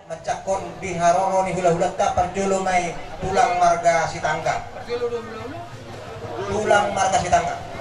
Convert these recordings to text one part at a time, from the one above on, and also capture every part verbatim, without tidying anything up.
Manjangkon di haroro ni hulahulanta, parjolo ma i tulang marga Sitanggang. Tulang marga Sitanggang.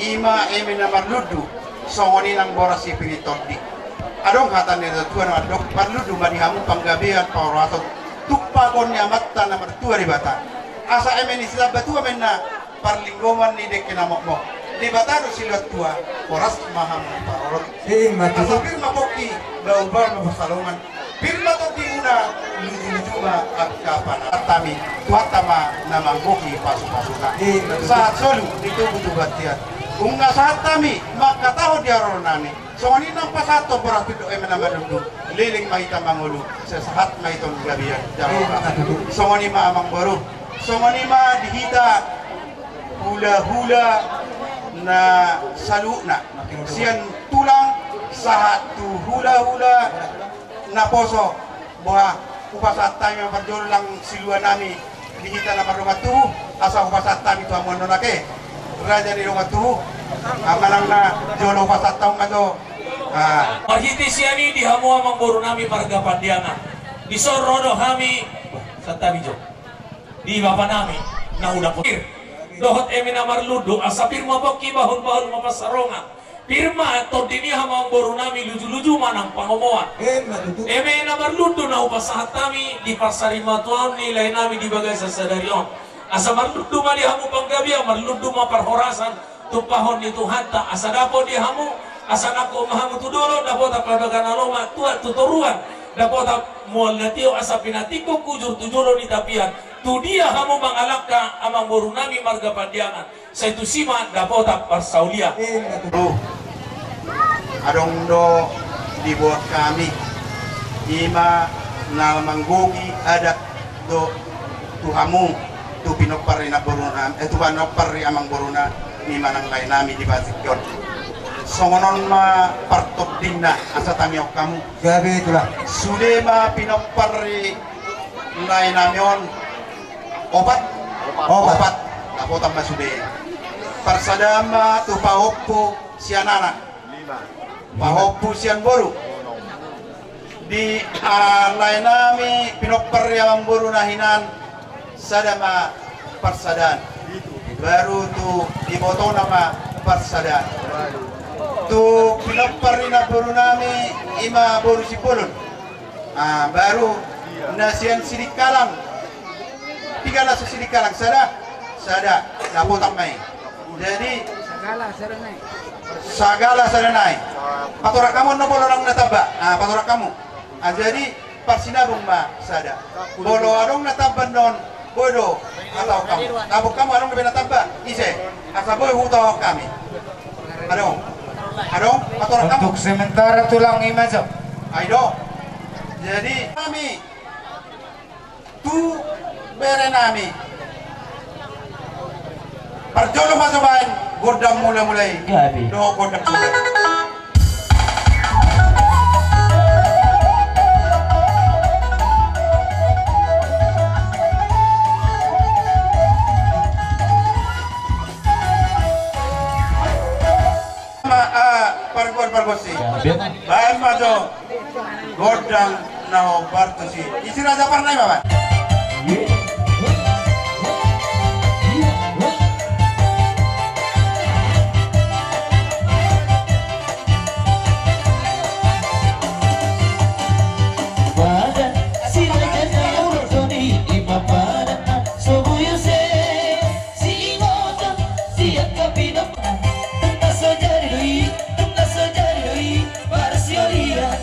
I ma eme na marlundu, songon i nang boras sipir ni tondi. Adong hata ni natuatua na mandok, marlundu ma di hamu panggabean parhorasan, tumpahon ni Amanta na martua Debata. Asa eme ni sitambatua ma inna, parlinggoman ni dengke na mokmok. Debata do silehon tua, horas ma hamu parorot. Ima tutu. Asa pir ma pongki, bahulbahul ma pansalongan. Pir ma tondimuna, lujuluju ma angka pangarahutami. Tuhanta ma na manggohi pasupasuna. Ima tutu. Sahat solu di togu tu bontean. Nunga sahat hami mangkatahon di haroronami. Songon i nang pasahathon boras pindok eme na marlundu. Leleng ma hita mangolu, sai sahat ma hita on gabean jala horas. Ima tutu. Songon i ma amangboru. Songon i ma di hita hulahula na saluhutna, sian tulang sahat tu hulahula naposo. Boha, hupasahat hami ma parjolo nang siluanami di hita na mardongan tubu, asa hupasahat hami tu hamu annon ake, raja ni dongan tubu. Manang na jolo hupasahat hamu ma jo. Ah. Marhite sian i di hamu amangborunami marga Pandiangan, dison ro do hami, sahat hami jo di bapanami na hudapot. Dohot eme na marlundu, asa pir ma pongki, bahulbahul ma pansalongan. Pir ma tondi ni hamu amangborunami, lujuluju ma nang pangomoan. Ima tutu. Eme na marlundu na hupasahat hami di parsarimatuaon ni laenami di bagasan sadari on. Asa marlundu ma di hamu panggabean, marlundu ma parhorasan, tumpahon ni Tuhanta, asa dapot di hamu, asa nangkok ma hamu tu dolok, dapotan parbagasan na lomak, tuat tu toruan, dapotan mual na tio, asa pinantikhon hujur tu jolo ni tapian, Tu dia hamu mangalangka amangboru nami marga Pandiangan, sai tusi ma dapotan parsaulian. Tutu. Adong do dibuat hami, ima na manggohi adat do tu hamu, tu pinompar ni namboru nami, eh, tu pinompar ni amangboru nami manang lae nami di Pasik on. Songon on ma partondingna asa tangihon hamu. Gabe, Tulang. Sude ma pinompar ni lae nami on opat. Opat. Opat. Dapotan ma sude. Parsadaan ma tu pahompu sian anak. Pahompu sian boru. Di, ah, lae nami pinompar ni amangboru na hinan, sada ma parsadaan. Baru tu ibotona ma parsadaan. Tu pinompar ni namboru nami ima boru Simbolon. Ah, baru na sian Sidikalang. Piga na sian Sidikalang? Sada. Sada. Dapotan ma i. Jadi sagala sada nai. Sagala sada nai. Patorak hamu annon molo adong na tamba. Ah, patorak hamu. Ah, jadi parsinabung ma sada. Molo adong na tamba annon, boi do hutahon hamu. Tabok hamu, adong dope na tamba? Ise? Asa boi hutahon hami. Adong. Adong? Patorak hamu. Untuk sementara, Tulang, ima jo. Ai do. Jadi hami tu bere nami. Parjolo ma jo baen gondang mula-mula i. Gabe. Dohot gondang sude. Ma, ah, pargual pargonsi. Ya, biar. Baen ma jo gondang na hombar tusi. Isi Raja Parna i ma, baen. Padan si Raja Daud do i, ima padan na so boyo se. Siingoton sian kapindopan, tung na so jadi do i, tung na so jadi do i, marsiolian,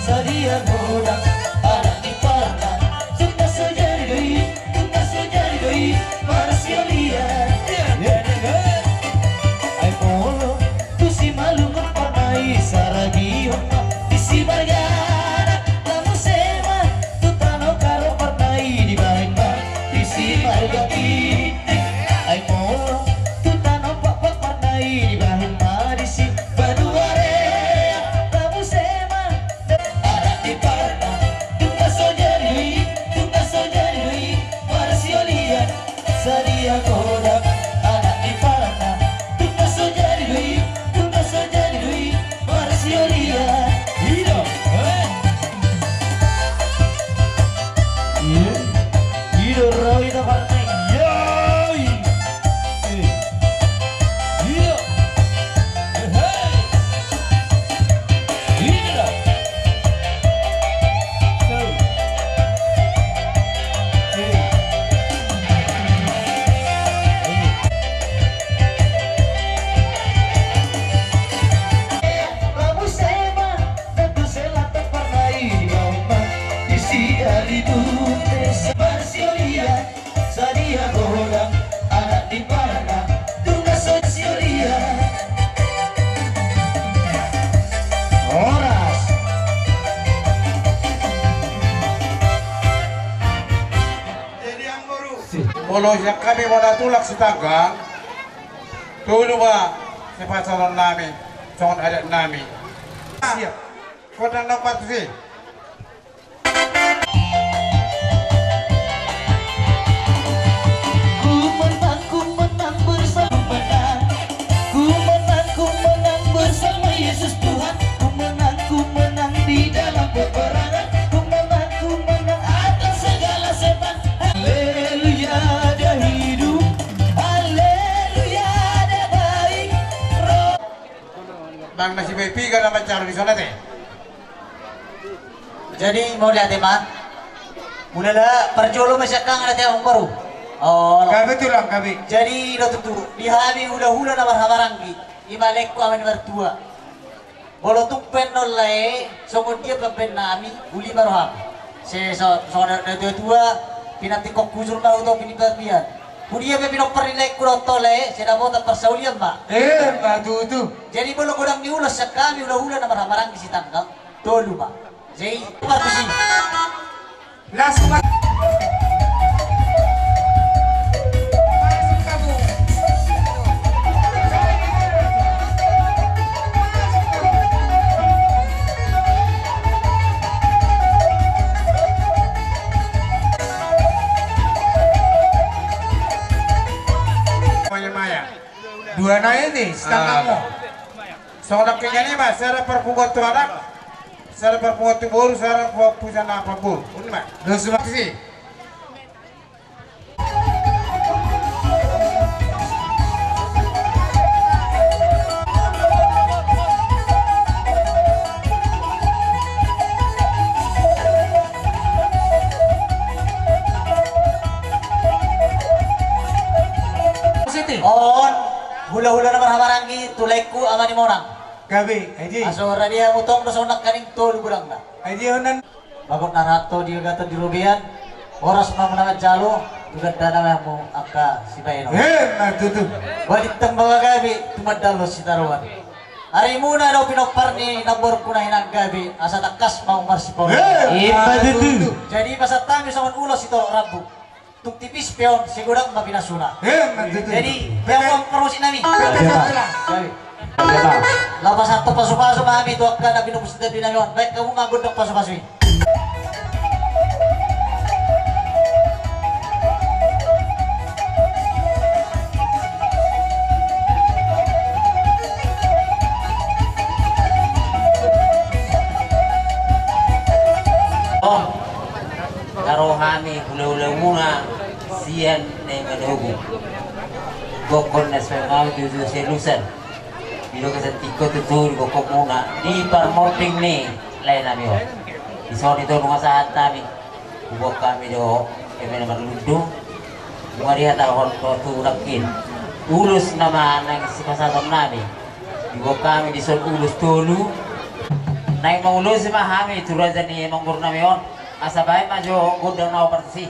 sadia godang anak ni parna, tung na so jadi do i, tung na so jadi do i, marsiolian. Ai molo tu simalungun parna i, saragihon ma disi marga anak, na muse ma tu tano Karo parna i, dibaen ma disi marga Ginting. Ai molo tu tano Pakpak parna i, dibaen ma disi Baduarea. Na muse ma anak ni parna, tung na so jadi do i, tung na so jadi do i, marsiolian, sadia godang anak ni parna, tung na so jadi do i, tung na so jadi do i, marsiolian. I do. Eh. Iya. Iya, roi na parna i. Yoi. Eh. Iya. Eh, hei. Iya. Eh. Eh. Horas. Jadi anggo ru. Molo sian hami bona tulang Sitanggang, tolu ma sipasahaton nami songon adat nami. Siap. Gondang na hombar tusi. Ku menang, ku menang bersama menang. Ku menang, ku menang bersama Yesus Tuhan. Ku menang, ku menang di dalam peperangan. Ku menang, ku menang atas segala setan. Haleluya, dia hidup. Haleluya, dia baik. Roh. Bang, na sibaen piga na mancaro di son ate? Jadi mauliate ma. Mulai parjolo ma sian hami ate, amangboru. Oh. Gabe tulang, gabe. Jadi do tutu di hami hulahula na marhahamaranggi, ima laengku ama ni martua. Molo tung pe annon lae, songon dia pe baen nami, uli ma roham. Se so, songon na tuatua, Pinantikkon hujur ma au tu pinipatian. Hudia pe pinompar ni laengku dohot ho lae, sai dapotan parsaulian ma. Emma tutu. Jadi molo godang ni ulos sian hami hulahula na marhahamaranggi sitanggang, tolu ma. Jadi, partusi. Langsung ma. Maya-maya. Dua na ini, setengahmu. Ah. Songon nangkin i ma, sada parpunguan tu anak, sada parpunguan tu boru, sada parpunguan na parboru. Uni ma. Dos ma si. On, hulahula na marhahamaranggi, tu laengku ama ni Monang. Gabe, aji. Aso ra dia mutong do songon nangkaning tolu godangna. Aji onan. Bagot na rato di gatot di robean, horas ma muna manjalo, tu gandana ma hamu angka sibahenon. Emma tutu. Balintang ma gabe, tumandalhon sitaruan. Arimuna do pinompar ni namborungku na hinan gabe, asa tangkas ma hamu marsipaoloan. Emma tutu. Jadi pasahat hami songon ulos sitorop rambu. Tung tipis pe on, sai godang ma pinasuna. Emma tutu. Jadi, pe on parmusik nami. Emma. Jadi. Emma. Laho pasahat pasu-pasu ma hami tu angka na pinopus di nami on. Baen hamu ma gondang pasu-pasu i. Oh. Nga ro hami hulahula muna sian na i manogu. Gokhon na suang au tu Jose Lusan. Di bagasan tingki on tutu di gokhon muna di parmording ni lae nami on. Dison i do nunga sahat nami. Huboan hami do eme na marlundu. Nunga dihatahon do tu nangkin. Ulos nama na sipasahaton nami. Diboan hami dison ulos tolu. Naeng mangulosi ma hami tu raja ni amangboru nami on. Asa baen ma jo gondang na opat si.